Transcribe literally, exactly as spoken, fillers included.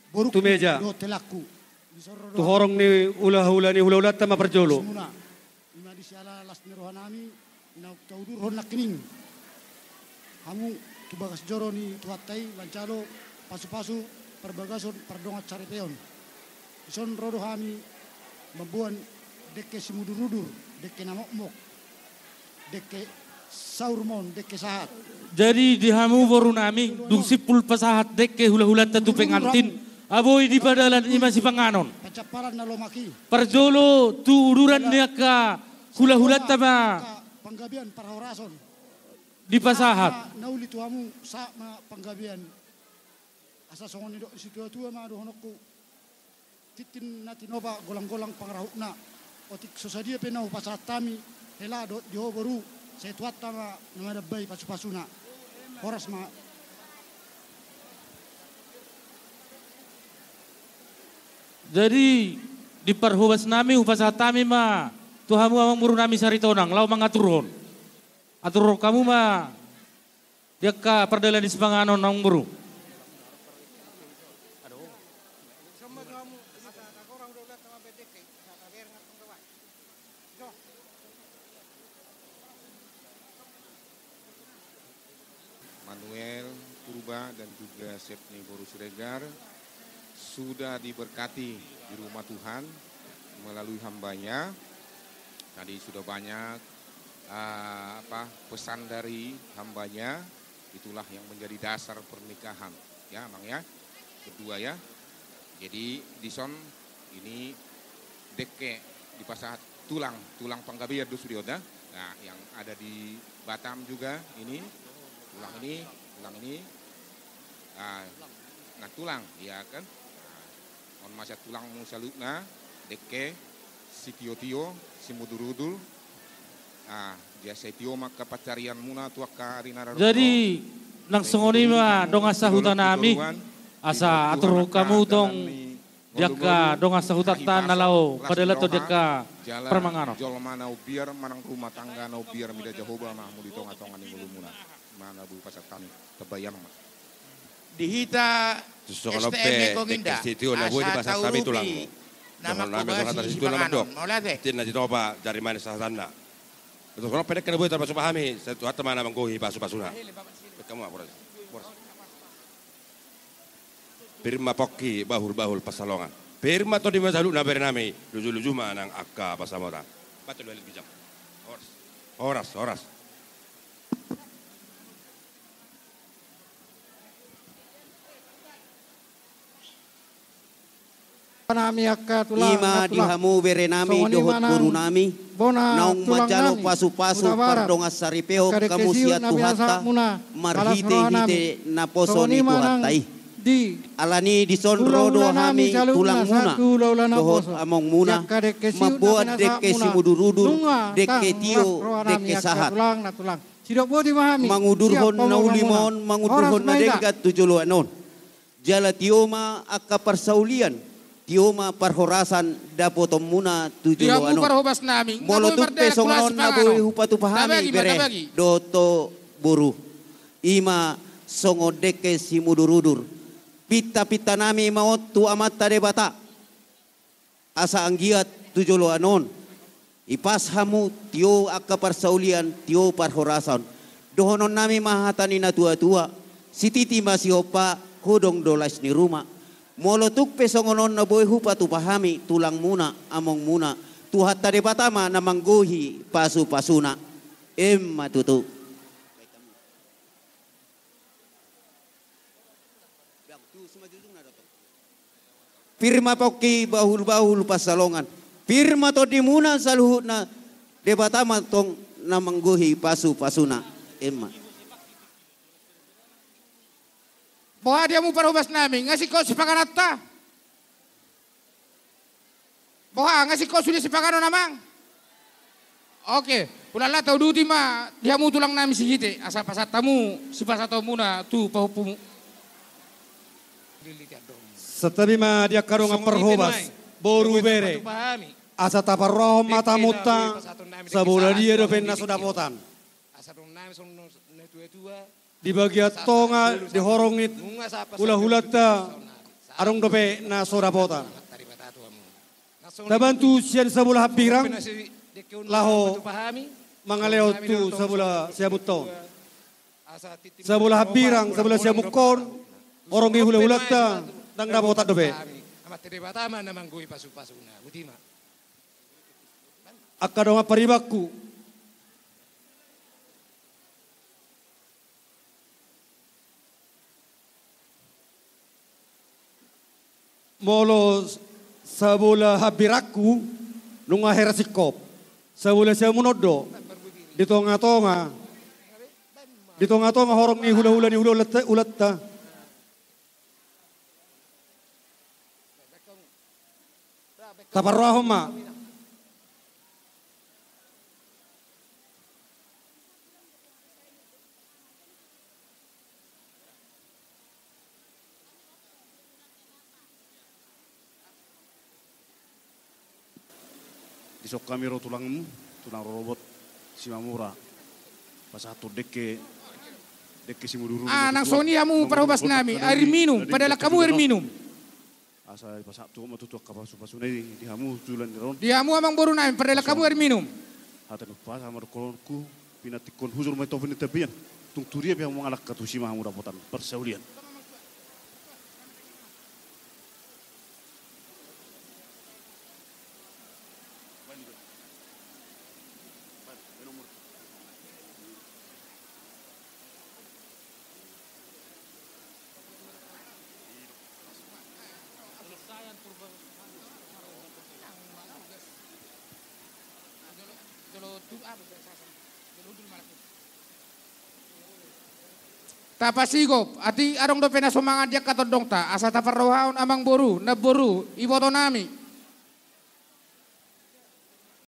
Borungku tu meja, dohot helangku. Di son ro tu horong ni hulahula ni hulahulanta ma parjolo. Muna. Ima di siala las ni rohanami, naung taudurhon nangkining hamu tu bagas joro ni Tuhanta i manjalo pasupasu parbagason pardongan saripeon. Di son ro do hami mamboan dengke simudurudur, dengke na mokmok, dengke saur ma on, dengke sahat. Jadi di hamu borunami, dung simpul pasahat dengke hulahulanta tu pengantin, aboi di padalan ima sipanganon. Pancamparan na lomak i. Parjolo tu uduran ni angka hulahulanta ma. Panggabean parhorason. Dipasahat. Sahat ma na uli tu hamu, sahat ma panggabean. Asa songon nidok ni situatua ma dohononku. Tintin na tinopa, golanggolang pangarahutna. Otik so sadia pe na hupasahat hami, hela dohot di ho boru, sai Tuhanta ma na madambai pasupasuna. Horas ma. Jadi, di parhobasnami hupasahat hami ma tu hamu amangborunami Saritonang, laho mangaturhon. Aturhon hamu ma di angka pardalan ni sipanganon, amangboru. Manuel Purba dan juga Sepni boru Siregar sudah diberkati di rumah Tuhan melalui hambanya. Tadi sudah banyak, ah, apa, pesan dari hambanya, itulah yang menjadi dasar pernikahan. Ya, Amang ya. Berdua ya. Jadi, di son ini dengke dipasahat tulang, tulang panggabean do sude on, ya. Nah, yang ada di Batam juga ini, tulang ini, tulang ini. Nah, nah, tulang, ya kan? Nah, on ma sian tulangmu saluhutna, dengke, sitiotio, simudurudur. Ah, dia sai tio ma angka pansarianmuna tu angka ari na ro. Jadi, nang songon i ma dongan sahutanami, asa aturhon hamu tong di angka dongan sahutanta na laho padalanhon di angka parmanganon. Jala jolma na umbiar manang rumah tangga na umbiar, mida Jahowa ma hamu di tongatonga ni ngolumuna. Ima na boi hupasahat hami, tabahen ma. Di hita S T M Hekong Indah, asa taurupi na mangkobasi sipanganon. Mauliate. Tintin na tinopa jari manis sahatanna. Dohot songon on pe dengke na boi tarpasupasu hami, sai Tuhanta ma na manggohi pasupasuna. Pir ma pongki, bahulbahul pansalongan. Pir ma tondi muna saluhutna berenami, lujuluju ma nang angka pansamotan. Baca dua lagi jam. Horas. Horas, horas. Ima di hamu berenami dohot borunami, naung manjalo pasupasu pardongan saripeon hamu sian Tuhanta, marhitehite naposo ni Tuhanta i. Alani i di son ro do hami tulangmuna dohot amongmuna, mamboan dengke simudurudur, dengke tio, dengke sahat. Mangudurhon na uli ma on, mangudurhon na denggan tu joloan on. Jala tio ma angka parsaulian, tio ma parhorasan dapotonmuna tu joloan on. Molo tung pe songon on na boi hupatupa hami bere dohot ho boru. Ima songon dengke simudurudur. Pintapintanami ma on tu Amanta Debata. Asa anggiat tu joloan on, ipas hamu tio angka parsaulian, tio parhorasan. Dohononnami ma hata ni natuatua, sititi ma sihompa, hodong do las ni ruma. Molo tung pe songon on na boi hupatupa hami tulangmuna, amongmuna, Tuhanta Debata ma na manggohi pasupasuna. Emma tutu. Pir ma pongki, bahulbahul pansalongan. Pir ma tondimuna saluhutna, Debata ma tong na manggohi pasupasuna. Emma. Boha di hamu parhobasnami, nga singkop sipanganonta? Boha, nga singkop sude sipanganon, amang? Oke, hulala tauduti ma di hamu tulangnami sihite, asa pasahat hamu sipasahatonmuna tu pahompumu. Santabi ma di angka dongan parhobas, boru, bere, asa taparrohahon ma tamunta, sabola dia dope na so dapotan. Di bagian tonga, di horong ni hulahulanta, Adong dope na so dapotan. Tabantu sian Sabula Hambirang laho mangalehon tu Sabula Siamunta on. Sabula Hambirang, Sabula Siamunta on, horong ni hulahulanta, ndang dapotan dope. Angka dongan paribanku. Molo Sabula Hambirangku, nunga hera singkop. Sabula Siamun on do, di tongatonga, di tongatonga horong ni hulahula ni hulahulanta. Taparrohahon ma. Dison hami ro tulangmu, tulang rorobot Simamura. Pasahathon dengke, dengke Simuduru. Ah, nang songon i hamu parhobas nami, air minum, pardalan hamu air minum. Asa dipasahat tu ho ma tutu angka pasupasuna i di hamu tu joloan ni ari on. Di hamu amang boru nami, pardalan hamu air minum. Hata ni umpasa ma dohononku, pinantikhon hujur ma i topi ni tapian. Tung tu dia pe hamu mangalangka, tusi ma hamu dapotan parsaulian. Tapasigop, atik adong dope na so mangan di angka tondongta, asa taparrohahon amang boru, namboru, iboto nami,